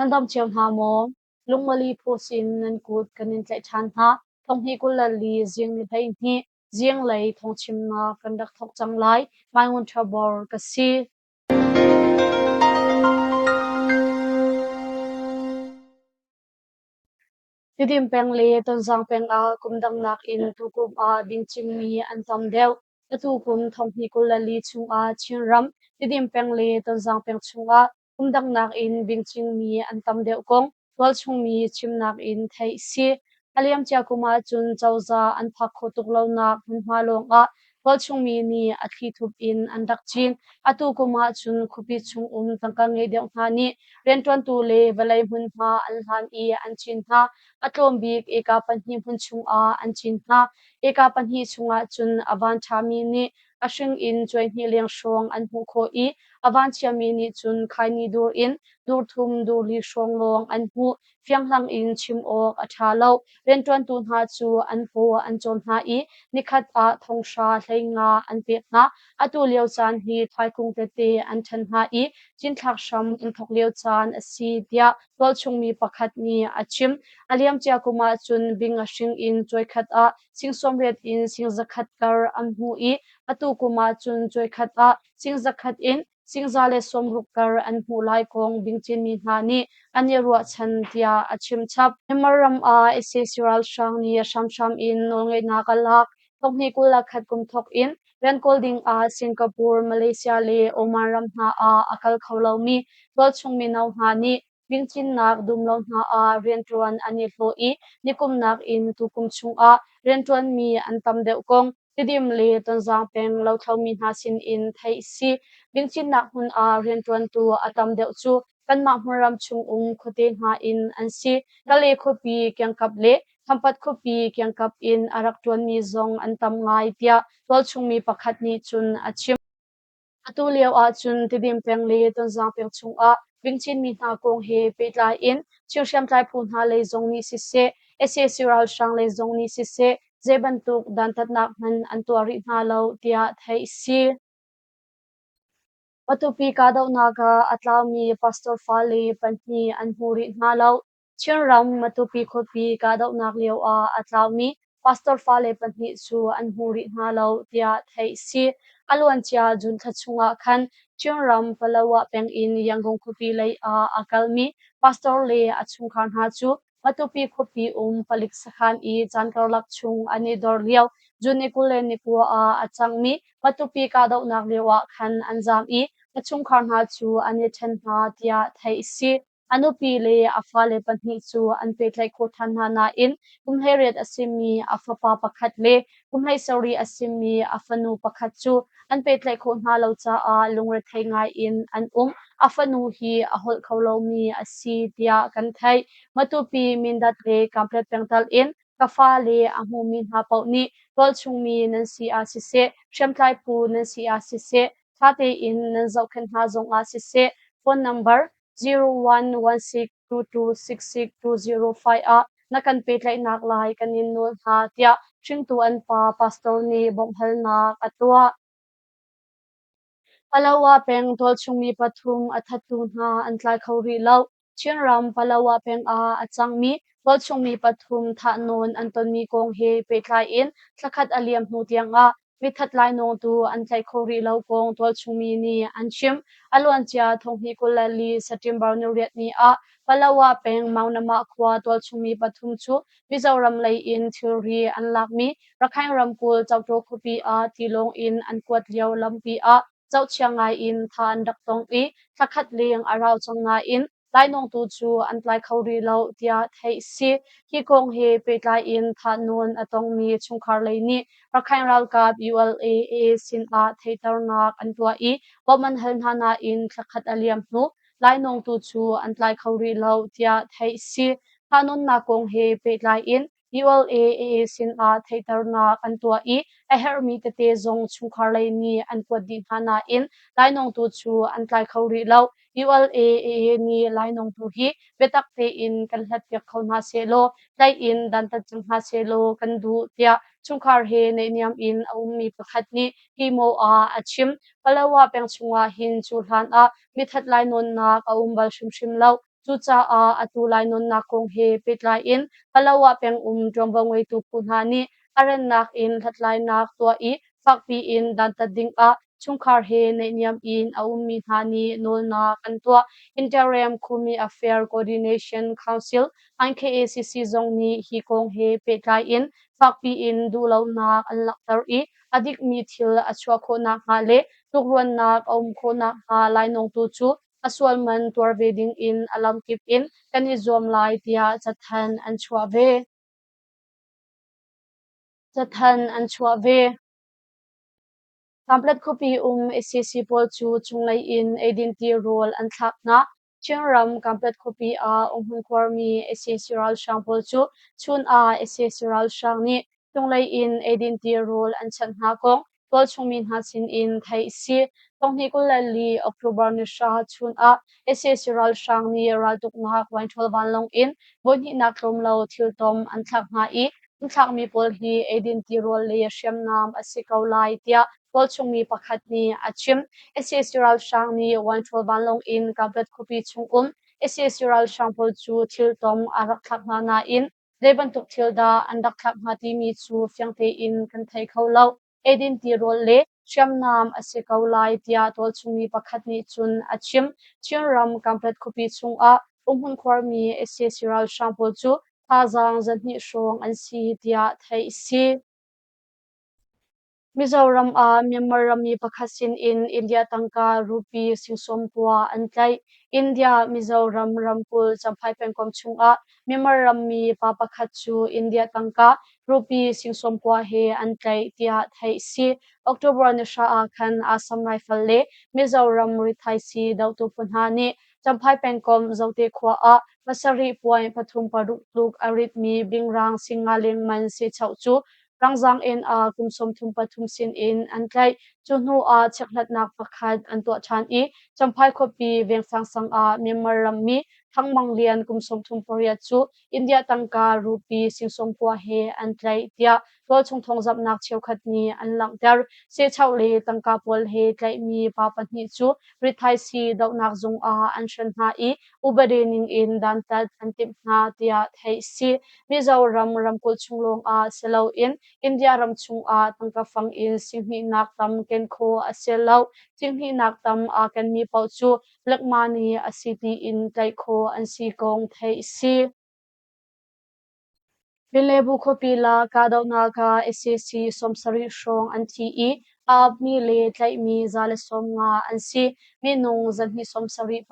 Nan dam cio hna maw? Lungmali phu sin nan kut kan in tlaih ṭhan hna. Thonghnih 24 zing ni 12 zinglei thawngchimnak kan rak thawk cang lai. Mai Ngun Ṭha Bor ka si. Tidim peng le Tonzang peng ah kum dang nakin tukum ah bingcimmi an tam deuh. Atu kum thonghnih 24 chungah Chinram, Tidim peng le Tonzang peng chungah kum dang nakin bingcingmi an tam deuh kong tualchungmi chimnak in theih si. A liamcia kum ahcun cozah an phak khawh tuk lonak hmunhma lawngah tualchungmi nih a thlithup in an rak cin. Atu kum ahcun khuapi chung um tangka ngei deuh hna nih rianṭuantu le vawlei hmunhma an hlan i an cin hna. A tlawm bik eka pahnih hmun chungah an cin hna. Eka pahnih chungah cun a van ṭhami nih a hring in cuaihnih leng hrawng an hmuh khawh i a vanchiami nih cun khaini dur in dur thum dur li hrawng lawng an hmuh. Fianghlang in chim awk a ṭha lo. Rianṭuantu hna cu an paw an cawm hna i nikhat ah thonghra 15 an pek hna. Atu lio caan hi thaikung tete an ṭhen hna i cinthlak hram an thawk lio caan a si tiah tualchung mi pakhat nih a chim. A liamcia kum ah cun bing a hring in cuaikhat ah sing 80 in sing 100 kar an hmuh i atu kum ah cun cuaikhat ah sing 100 in sing 160 kar an hmuh lai kong bingcinmi hna nih an i ruahchan tiah a chim chap. Myanmar ram ah sac ralhrang nih hramhram in nawlngeihnak a lak. Thonghnih 21 kum thawk in rian kawl ding ah Singapore, Malaysia le Oman ram hna ah a kal kho lomi tualchung mino hna nih bingcinnak dumlo hna ah rianṭuan an i hlawh i nikum nakin tukum chungah rianṭuanmi an tam deuh kong Tidim le Tonzang peng lothlomi hna sinin theih si. Bingcinnak hmun ah rianṭuantu a tam deuh cu kanmah hmunram chungum khuate hna in an si. Kale khuapi kiangkap le Khampat khuapi kiangkap in a rak ṭuanmi zong an tam ngai tiah tualchungmi pakhat nih cun a chim. Atu lio ahcun Tidim peng le Tonzang peng chungah bingcinmi hna kong he pehtlai in Chin hriamtlai phu hna lei zong nih siseh, sac ralhrang lei zong nih siseh zei bantuk dantatnak hmanh an tuah rih hna lo tiah theih a si. Matupi kahdohnak ah a tlaumi pastor fale pahnih an hmu rih hna lo. Chinram Matupi khuapi kahdohnak lio ah a tlaumi pastor fale pahnih cu an hmu rih hna lo tiah theih a si. A luancia June thla chungah khan Chinram Palawa peng in Yangon khuapi lei ah a kalmi pastor le a chungkhar hna cu Matupi khuapi um palik sakhan i caan karlak chung an i dor lio June ni 29 ah a cangmi Matupi kahdohnak lio ah khan an zaam i a chungkhar hna cu an i ṭhen hna tiah theih a si. A nupi le a fale pahnih cu an pehtlaih khawh ṭhan hna nain kum 18 a simi a fapa pakhat le kum 17 a simi a fanu pakhat cu an pehtlaih khawh hna lo caah lungrethei ngaiin an um. A fanu hi a holh kho lomi a si tiah kan theih. Matupi, Mindat le Kanpetlet pengtal in ka fale a hmumi hna paoh nih tualchungmi nan si ah siseh, hriamtlai phu nan si ah siseh, ṭha tein nan zohkhenh hna zongah siseh, phone number 0116226605 ah na kan pehtlaihnak lai kan in nawl hna tiah hringtu an pa pastor nih bawmhhalnak a tuah. Palawa peng tualchungmi pathum a thattu hna an tlai kho rih lo. Chinram Palawa peng ah a cangmi tualchungmi pathum thahnawn an tonmi kong he pehtlai in thlakhat a liam hnu tiangah mithat lainawngtu an tlaih khawh rih lo kong tualchungmi nih an chim. A luancia thonghnih 24 September niriat ni ah Palawa peng Maunamah khua tualchungmi pathum cu Mizoram lei in thilri an lakmi Rakhine ramkulh Cauṭaw khuapi ah tilawng in an kuat lio lampi ah zohchia ngai in tha an rak tong i thlakhat leng a rau cang nain lainawngtu cu an tlai kho rih lo tiah theih a si. Hi kong he pehtlai in thahnawn a tongmi chungkhar lei nih Rakhine ralkap ULAA sinah theihternak an tuah i bawmh an hal hna nain thlakhat a liam hnu lainawngtu cu an tlai kho rih lo tiah theih a si. Thahnawnnak kong he pehtlai in ULAA sinah theihternak an tuah i a herhmi tete zong chungkhar lei nih an kuat dih hna nain lainawngtu cu an tlai kho rih lo. ULAA nih lainawngtu hi biatak tein kan hlatpiak kho hna sehlaw tlaih in dantat cang hna sehlaw kan duh tiah chungkhar he naihniam in a ummi pakhat nih hi maw ah a chim. Palawa peng chungah hin cu hlan ah mithat lainawnnak a um bal hrimhrim lo. Cucaah atu lainawnnak kong he pehtlai in Palawa pengum ṭuanvo ngeitu phu hna nih a rannak in hlathlainak tuah i fakpi in dantat dingah chungkhar he naihniam in a ummi hna nih nawlnak an tuah. Interim Khumi Affair Coordination Council IKACC zong nih hi kong he pehtlai in fakpi in duhlonak an langhter i a dikmi thil a chuah khawh nakhnga le tlukruannak a um khawh nakhnga lainawngtu cu a sual man tuar ve ding in a lamkip in kan i zuam lai tiah cathanh an chuah ve. Cathanh an chuah ve. Kanpetlet khuapi um sac pawl cu cunglei in eidin tirawl an thlak hna. Chinram Kanpetlet khuapi ah umhmun khuarmi sac ralhrang pawl cu chun ah sac ralhrang nih cunglei in eidin tirawl an chanh hna kong tualchung mi hna sin in theih a si. 2024 October ni 3 chun ah sac ralhrang nih raltuknak vainṭhawl vanlawng in voihnihnak tlawm lo thiltom an thlak hna i an thlakmi pawl hi eidin tirawl le hriamnam a si ko lai tiah tualchung mi pakhat nih a chim. Sac ralhrang nih vainṭhawl vanlawng in Kanpetlet khuapi chung um sac ralhrang pawl cu thiltom a rak thlak hna nain zei bantuk thil dah an rak thlak hnga timi cu fiang tein kan thei kho lo. Eidin tirawl le hriamnam a si ko lai tiah tualchungmi pakhat nih cun a chim. Chinram Kanpetlet khuapi chungah umhmun khuarmi sac ralhrang pawl cu thazaang 200 hrawng an si tiah theih a si. Mizoram ah Myanmar rammi pakhat sinin India tangka rupee 90,000 an tlaih. India Mizoram ramkulh Champhai pengkomh chungah Myanmar rammi pa pakhat cu India tangka rupee 90,000 he an tlaih tiah theih a si. October ni 3 ah khan Assam Rifle le Mizoram rithaisii dohtu phu hna nih Champhai pengkomh Zote khua ah 7.36 tluk a ritmi bingrang 50 lengman sehchoh cu Rangzang in ah kum 33 sinin an tlaih. Cu hnu ah chekhlatnak pakhat an tuah ṭhan i Champhai khuapi Vengsang sang ah Myanmar rammi Thang Mang Lian kum 38 cu India tangka rupee 90,000 he an tlaih tiah tualchung thawngzamhnak cheukhat nih an langhter. Sehchoh le tangka pawl he tlaihmi pa pahnih cu rithaisii dohnak zung ah an hren hna i upadi ning in dantat an timh hna tiah theih a si. Mizoram ramkulh chung lawngah si loin India ram chungah tangka fang in singhnihnak tam ken khawh a si lo. Singhnihnak tam aa kenmi paoh cu black money a si tiin tlaih khawh an si kong theih a si. Pinlebu khuapi la kahdohnak ah sac 70 hrawng an thi i a apmi le tlaihmi 150 an si. Minung 275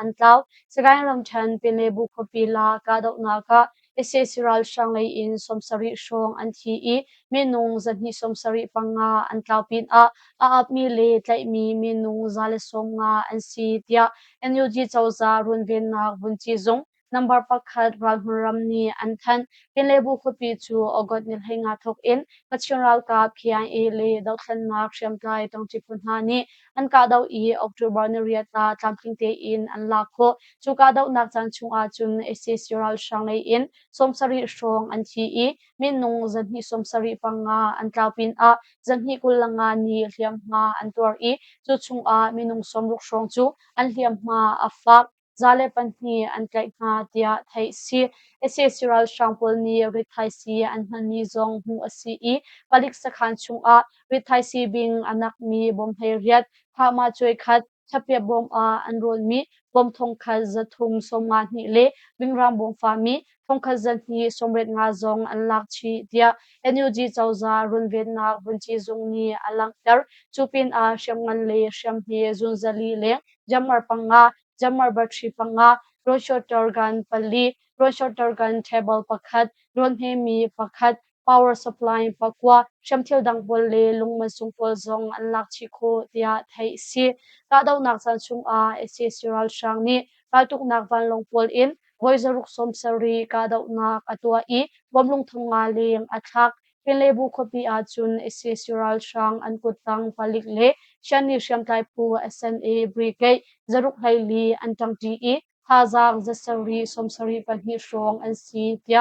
an tlau. Sagaing ramṭhen Pinlebu khuapi la kahdohnak ah sac ralhrang lei in 70 hrawng an thi i minung 275 an tlau pinah a apmi le tlaihmi minung 150 an si tiah NUG cozah runvennak vunci zung Number 1 ralhmun ram nih an thanh. Pinlebu khuapi cu August ni 15 thawk in Kachin ralkap KIA le dothlennak hriamtlai ṭangṭi phu hna nih an kahdoh i October ni 8 ah tlamtling tein an lak khawh. Cu kahdohnak caan chung ahcun sac ralhrang lei in 70 hrawng an thi i minung 275 an tlau pinah 225 nih hliamhma an tuar i cu chungah minung 60 hrawng cu an hliamhma a fak. 102 an tlaih hna tiah theih a si. Sac ralhrang pawl nih rithaisii an hmanmi zong hmuh a si i palik sakhan chungah rithaisii bing a nakmi bawm 18, thahmah cuai khat, thlapiap bawm ah an rawnmi bawm 1352 le bingrang bawm fami 1285 zong an lak chih tiah NUG cozah runvennak vunci zung nih a langhter. Cu pinah hriamngan le hriamhme zunzali leng jammer 5, jammer battery 5, road gun 4, road gun table 1, rawn hmemi 1, power supply 9, hriamthil dang pawl le lungman sung pawl zong an lak chih khawh tiah theih a si. Kahdohnak caan chungah sac ralhrang nih raltuknak vanlawng pawl in voi 670 kahdohnak a tuah i bawmlung 500 leng a thlak. Pinlebu khuapi ahcun sac ralhrang an kuttang palik le Shanni hriamtlai phu SNA Brigade 614 an ṭangṭi i thazaang 772 hrawng an si tiah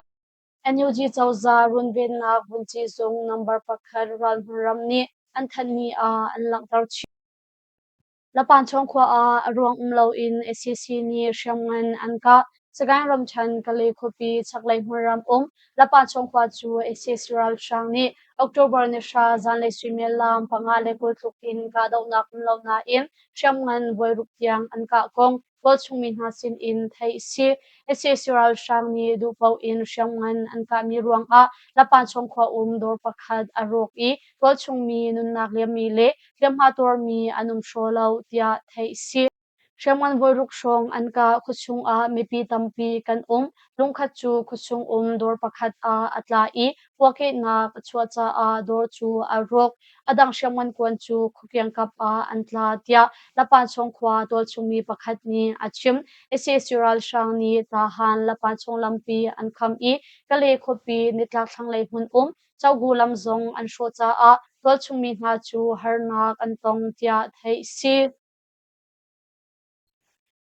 NUG cozah runvennak vunci zung number 1 ralhmun ram nih an thanhmi ah an langhter chih. Lapanchawng khua ah a ruang um loin sac nih hriamngan an kah. Sagaing ramṭhen Kalay khuapi chaklei hmunram um Lapanchawng khua cu sac ralhrang nih October ni 3 zanlei suimilam 5:20 tluk in kahdohnak um lo nain hriamngan voiruk tiang an kah kong tualchung mi hna sin in theih a si. Sac ralhrang nih duhpaoh in hriamngan an kahmi ruangah Lapanchawng khua um dawr pakhat a rawk i tualchung mi nunnak liammi le hliamhma tuarmi an um hraw lo tiah theih a si. Hriamngan voiruk hrawng an kah. Khuachung ah mipi tampi kan um. Lungkhat cu khuachung um dawr pakhat ah a tla i puakehnak a chuah caah dawr cu a rawk. A dang hriamngan kuan cu khuakiangkap ah an tla tiah Lapanchawng khua tualchungmi pakhat nih a chim. Sac ralhrang nih Tahan Lapanchawng lampi an kham i Kalay khuapi nitlak thlanglei hmun um Cogu lam zong an hrawh caah tualchungmi hna cu harnak an tong tiah theih a si.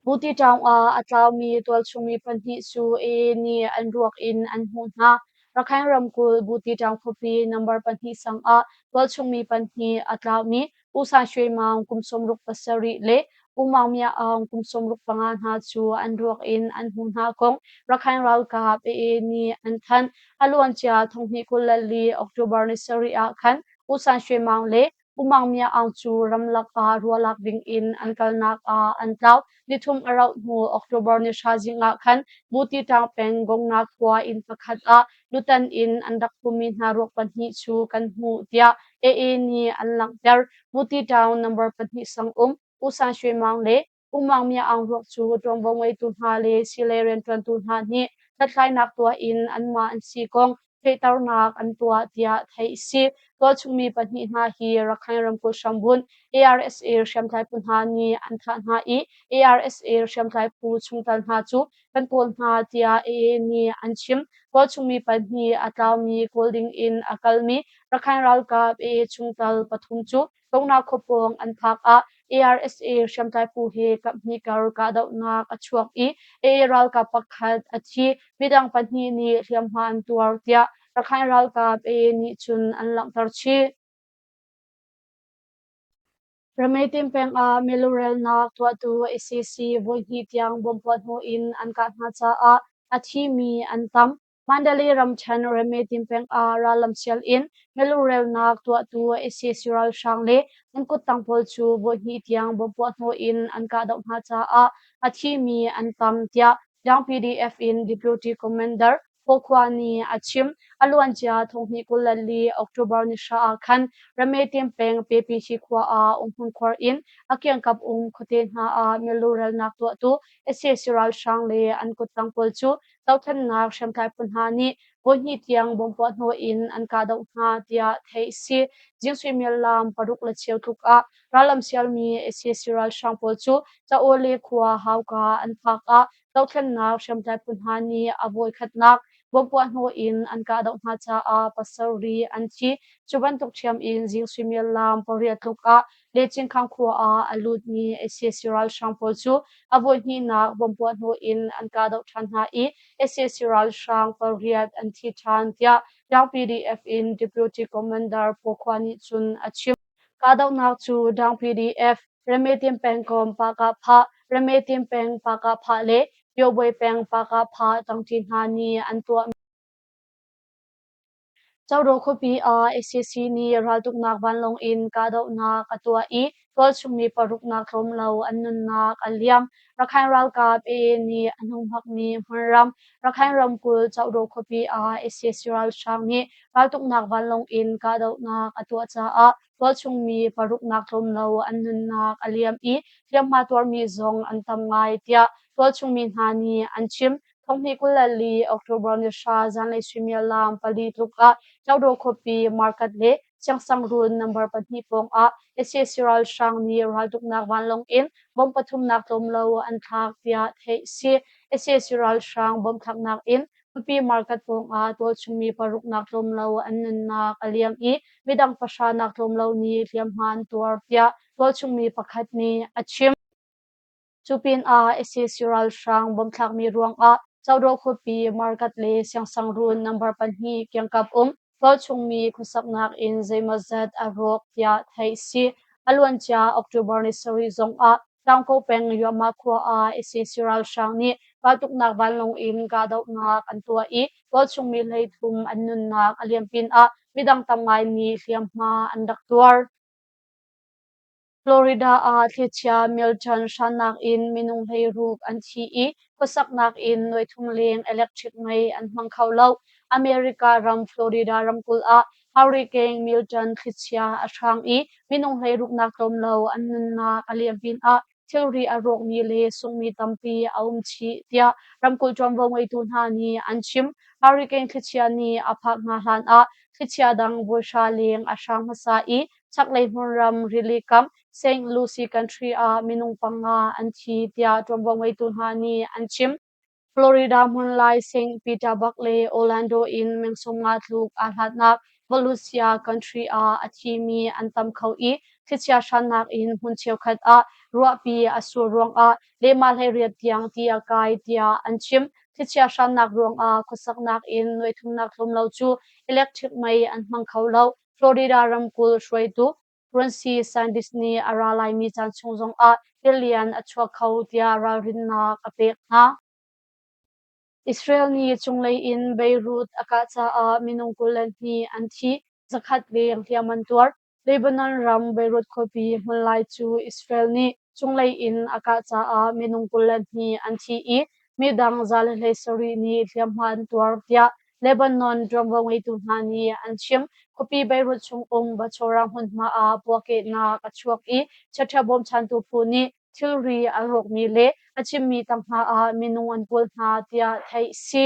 Butiṭaung ah a tlaumi tualchungmi pahnih cu AA nih an ruak in an hmuh hna. Rakhine ramkulh Butiṭaung khuapi number 2 sang ah tualchungmi pahnih a tlaumi U San Shwe Maung kum 67 le U Maung Mya Aung kum 65 hna cu an ruak in an hmuh hna kong Rakhine ralkap AA nih an thanh. A luancia 2024 October ni 7 ah khan U San Shwe Maung le U Maung Mya Aung cu ramlak ah rualak ding in an kalnak ah an tlau. Nithum a rauh hnu October ni 3 zing ah khan Butitang peng Gongna khua inn pakhat ah lutan in an rak phummi hna ruak pahnih cu kan hmuh tiah AA nih an langhter. Butitang number 2 sang um U San Shwe Maung le U Maung Mya Aung ruak cu ṭuanvo ngeitu hna le silei rianṭuantu hna nih hlathlainak tuah in anmah an si kong fehternak an tuah tiah theih a si. Tualchungmi pahnih hna hi Rakhine ramkulh hrambunh ARSA hriamtlai phu hna nih an thah hna i ARSA hriamtlai phu chungtel hna cu kan kawl hna tiah AA nih an chim. Tualchungmi pahnih a tlaumi kawl ding in a kalmi Rakhine ralkap AA chungtel pathum cu Tongna khua pawng an phak ah ARSA hriamtlai phu he kaphnih kar kahdohnak a chuak i AA ralkap pakhat a thi, midang pahnih nih hliamhma an tuar tiah Rakhine ralkap AA nih cun an langhter chih. Rameitim peng ah milurelnak tuahtu sac voihnih tiang bomb puah hnu in an kah hna caah a thimi an tam. Mandalay ramṭhen Remeitim peng ah rallam sial in milurelnak tuahtu sac ralhrang le an kuttang pawl cu voihnih tiang bomb puah hnawh in an kahdoh hna caah a thimi an tam tiah Yang PDF in Deputy Commander Phaw Khua nih a chim. A luancia 2024 October ni 3 ah khan Remeitim peng Pepihi khua ah umhmun khuar in a kiangkap um khuate hna ah milurelnak tuahtu sac ralhrang le an kuttang pawl cu dohthlennak hriamtlai phu hna nih voihnih tiang bomb puah hnawh in an kahdoh hna tiah theih a si. Zing suimilam 6:15 tluk ah rallam sialmi sac ralhrang pawl cu Caawle khua hauka an phak ah dohthlennak hriamtlai phu hna nih a voikhatnak bomb puah hnawh in an kahdoh hna caah pasarih an thi. Cu bantuk ṭhiam in zing suimilam 8 tluk ah Lechingkhang khua ah a lutmi sac ralhrang pawl cu a voihnihnak bomb puah hnawh in an kahdoh ṭhan hna i sac ralhrang 8 an thi ṭhan tiah Tlang PDF in Deputy Commander Phaw Khua nih cun a chim. Kahdohnak cu Dang PDF, Remetim pengkomh Pakahphah, Remetim peng Pakahphah le Pyobwe peng Pakahphah ṭangṭi hna nih an tuah. Coraw khuapi ah sac nih raltuknak vanlawng in kahdohnak a tuah i tualchung mi paruknak tlawm lo an nunnak a liam. Rakhine ralkap AA nih a hnuhmakmi hmunram Rakhine ramkulh Coraw khuapi ah sac ralhrang nih raltuknak vanlawng in kahdohnak a tuah caah tualchung mi paruknak tlawm lo an nunnak a liam i hliamhma tuarmi zong an tam ngai tiah tualchung mi hna nih an chim. 2024 October ni 3 zanlei suimilam 4 tluk ah Codaw khuapi market le Siangsangrun number 2 pawng ah sac ralhrang nih raltuknak vanlawng in bomb pathumnak tlawm lo an thlak tiah theih a si. Sac ralhrang bomb thlaknak in khuapi market pawng ah tualchungmi paruknak tlawm lo an nunnak a liam i midang pahranak tlawm lo nih hliamhma an tuar tiah tualchungmi pakhat nih a chim. Cu pinah sac ralhrang bomb thlakmi ruangah Codaw khuapi market le Siangsangrun number 2 kiangkap um tualchungmi khuasaknak inn zeimawzat a rawk tiah theih a si. A luancia October ni sarih zong ah Tlangko peng Yuama khua ah sac ralhrang nih raltuknak vanlawng in kahdohnak an tuah i tualchung mi 33 an nunnak a liam pinah midang tam ngai nih hliamhma an rak tuar. Florida ah thlichia Milton hrannak in minung 16 an thi i khuasaknak in nuaithum leng electric mei an hmang kho lo. America ram Florida ramkulh ah Hurricane Milton thlichia a hrang i minung 16 nak tlawm lo an nunnak a liam pinah thilri a rawkmi le sunghmi tampi a um chih tiah ramkulh ṭuanvo ngeitu hna nih an chim. Hurricane thlichia nih a phak hna hlanah thlichia dang voi hra leng a hrang hmasa i chaklei hmunram rili kam St. Lucie Country ah minung panga an thi tiah ṭuanvo ngeitu hna nih an chim. Florida hmunlai St. Petersburg le Orlando in meng 50 tluk aa hlatnak Volusia Country ah a thimi an tam kho i thlichia hrannak in hmun cheukhat ah ruahpi a sur ruangah lehmah 18 tiang ti a kai tiah an chim. Thlichia hrannak ruangah khuasaknak in nuaithumnak tlawm lo cu electric mei an hmang kho lo. Florida ramkulh hruaitu Ron DeSantis nih a ra laimi caan chung zongah tilian a chuak kho tiah ralrinnak a pek hna. Israel nih cunglei in Beirut a kah caah minung 22 an thi, 100 leng hliam an tuar. Lebanon ram Beirut khuapi hmunlai cu Israel nih cunglei in a kah caah minung 22 an thi i midang 117 nih hliamhma an tuar tiah Lebanon ṭuanvo ngeitu hna nih an chim. Khuapi Beirut chungum Bachora hmunhma ah puahkehnak a chuak i chiaṭha bawmchantu phu nih thilri an rawkmi le a chimmi tanghma ah minung an kawl hna tiah theih si.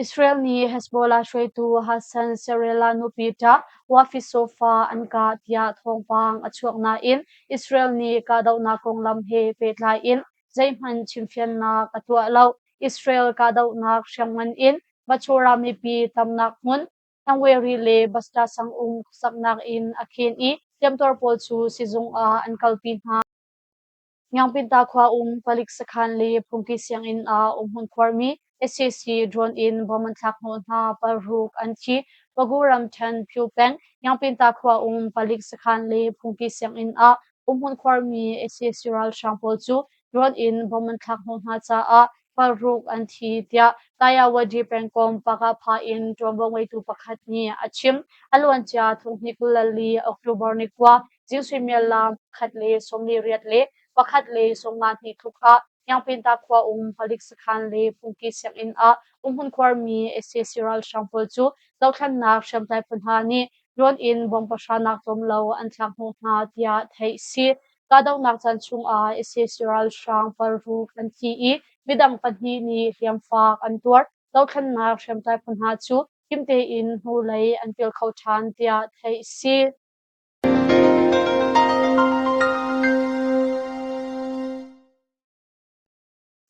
Israel nih Hezbollah hruaitu Hassan Nasrallah nupi ṭa Wafi Sofa an kah tiah thawngpang a chuak nain Israel nih kahdohnak konglam he pehtlai in zeihmanh chimfiannak a tuah lo. Israel kahdohnak hriamngan in Bachora mipi tamnak hmun Thangweri le Basta sang um khuasaknak in a khen i hliamtuar pawl cu sizung ah an kalpi hna. Ngiangpinta khua um palik sakhan le phungki sianginn ah umhmun khuarmi sac drone in bom an thlak hnawh hna paruk an thi. Pagu ramṭhen Phyu peng Ngiangpinta khua um palik sakhan le phungki sianginn ah umhmun khuarmi sac ralhrang pawl cu drone in bom an thlak hnawh hna caah paruk an thi tiah Tayawadi pengkomh Pakapha in ṭuanvo ngeitu pakhat nih a chim. A luancia thonghnih 24 October ni 9 zing suimilam 1:48 le 1:52 tluk ah Ngiangpinta khua um palik sakhan le phungki sianginn ah umhmun khuarmi sac ralhrang pawl cu dothlennak hriamtlai phu hna nih drone in bom pahra nak tlawm lo an thlak hnawh hna tiah theih si. Kahdohnak caan chungah sac ralhrang paruk an thi i midang pahnih nih hliamfak an tuar. Dothlennak hriamtlai phu hna cu him tein hnulei an pil kho ṭhan tiah theih si.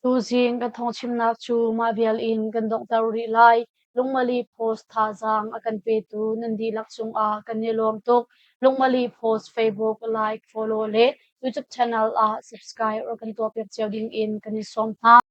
Tuzing kan thawngchimnak cu mah vial in kan donghter rih lai. Lungmali Post thazaang a kan petu nan dihlak cungah kan i lawm tuk. Lungmali Post Facebook like, follow le YouTube channel ah subscribe or kan tuahpiak cio ding in kan in sawm hna.